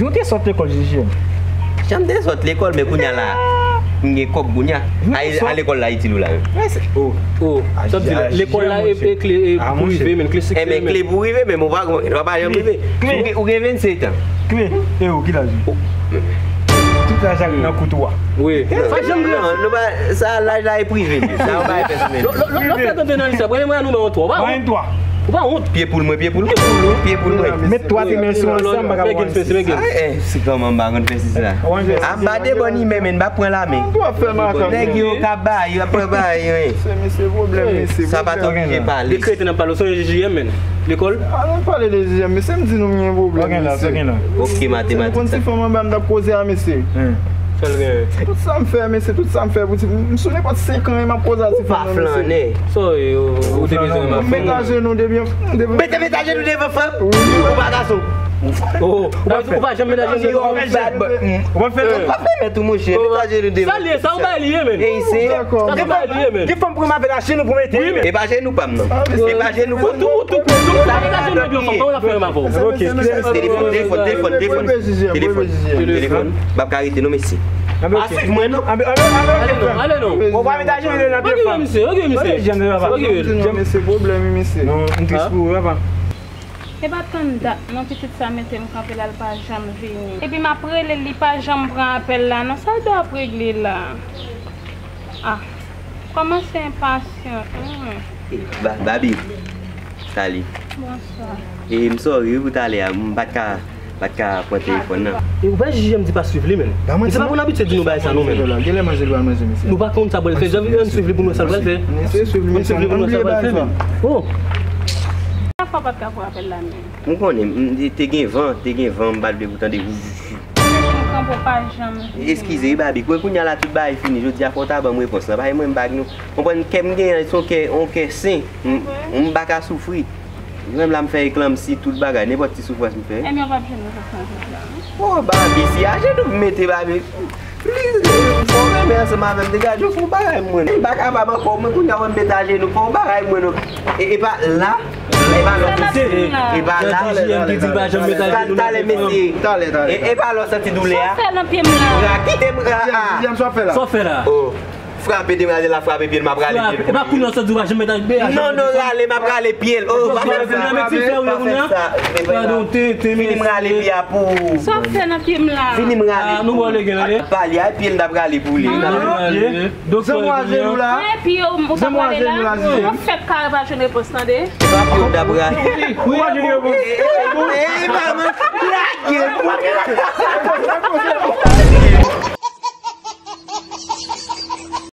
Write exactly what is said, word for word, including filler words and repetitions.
Nou te sot lekòl, J J M. Jan m te sot lekòl, men kounye a la, m gen kòb kounye a. A, a lekòl la itil ou la, wi. Oh, oh, sa vle di lekòl la e, e kle, e prive, men kle seksè, men kle pou rive, men ou pa, ou pa janm rive. Ou gen, ou gen vennsenk an. Kle, e ou ki laj ou? Tout laj ak nan kout ou a. Wi. Pa janm gran. Non, non, sa laj la e prive. Sa ou pa e pèsonèl. Lò, lò, lò, lò fè tande nan lise, premye mwa nou men yon twa. Ou pa wont? Ou pa wont? Pye poul mwen, pye poul mwen. Pye poul mwen. Met twa ti men sou ansanm, pa ka wè. Ah, eh, se kòman m pa konn fè si sa. A m pa de bòn imè, men m pa pran la men. Nèg yo ka bay, yo ap pran bay, wi. Se mesye pwoblèm, mesye. Sa pa t oblije pale. De krete n ap pale, w sonje J J M, men. Lekòl? A, nou pale de J J M, mesye, m di nou m gen pwoblèm, mesye. Ok, matematik. Konn si fanm anba m t ap koze a, mesye. Tout sa m fè, mesye, tout sa m fè pou ti, m sou nenpòt senk an, e m ap koze a ti fanm nan, mesye. Ou pa flannen. Sa w ye, ou te bezwen m ap flannen. Mete ajenou devan fanm. Mete, mete ajenou devan fanm? Wi. Ou pa gason. Oh, ou pa, ou pa janm mete ajenou devan fanm. Ou pa fè, ou pa fè mèt ou, monchè. Mete ajenou devan fanm. Sa l ye, sa w bay li ye, men. E isi. Sa w bay li ye, men. Gen fanm pran m avè ajenou pou mete. Wi, men. E pa ajenou pa m, non. E pa ajenou pa m. Ou tou, ou tou, ou tou. Sa w mete ajenou devan fanm, kòman w ap fè menm avè w? Ok. Telefòn, telefòn, telefòn, telefòn. Telefòn. M p ap ka rete non, mesye. A swiv mwen non. Ale non, ale non. Ou pa met ajenou nan pye fanm. Ok, misye, ok, misye. Ok, misye. Mesye, pwoblèm, mesye. Non, m tris pou ou, papa. E pa tann dat non, pitit sa mete m kanpe la, l pa janm vini. Epi m ap rele l, li pa janm pran apèl la non. Sa l dwe ap regle la? Ah, kòmanse enpasyan. Hmm. Eh, Ba-, Babi, salut. Bonswa. E m sorry wi pou talè a, m pa t ka, pa t ka pran telefòn nan. E ou pa J J M di pa swiv li, men. Misye pa konn abitye di nou bagay sa, non, men. Genlè manje l pral manje, mesye. Nou pa konn sa pral fè. Jan ann swiv li pou nou sa l pral fè. Ann swiv li pou nou sa l pral fè, men. Oh. Sa fè w pa t ka pran apèl la, men. M konnen, m, te gen van, te gen van, m pa t vle pou tande. Eskize wi, Babi. Kwen kounye a la tout bagay fini. Jodi a fò w ta ban m repons lan. Paske mwen m pa gen, konprann kè m genyen, se yon kè, yon kè sen. M, m pa ka soufri. Menm la m fè eklanmsi, tout bagay, nenpòt ti soufrans m fè. Ebyen, w p ap jwenn repons nan tout la, non? Oh, Babi, se ajenou m mete, Babi. Li, li, fò w renmen ansanm avè m, degaj ou fè yon bagay mwen. M pa kapab ankò, mwen kounye a wè m met ajenou, fè yon bagay mwen non. E, e pa la, e pa lòt soti. E pa la. Talè, talè, mesye. Talè, talè. E, e pa lòt soti doulè a. Sa w fè nan pye m la? Kite m, ah, ah. Sa w fè la? Sa w fè la? Oh. Frape, demwazèl la frape pye l, m ap rale pye l. E pa kounye a w sot di w pa janm met ajenou. Non, non, rale, m ap rale pye l. Oh, pa fè sa. Pa fè sa. Fini m rale pye a pou ou. Sa w fè nan pye m la? Fini m rale pou ou. Pale a, pye l n ap rale pou li. Zanmi ajenou la. Zanmi ajenou la, J J. Mwen fèk kare pa jwenn repons, tande. E pa pye w n ap rale. Wi, wi, wi. E, e, e, e, pa man, lage.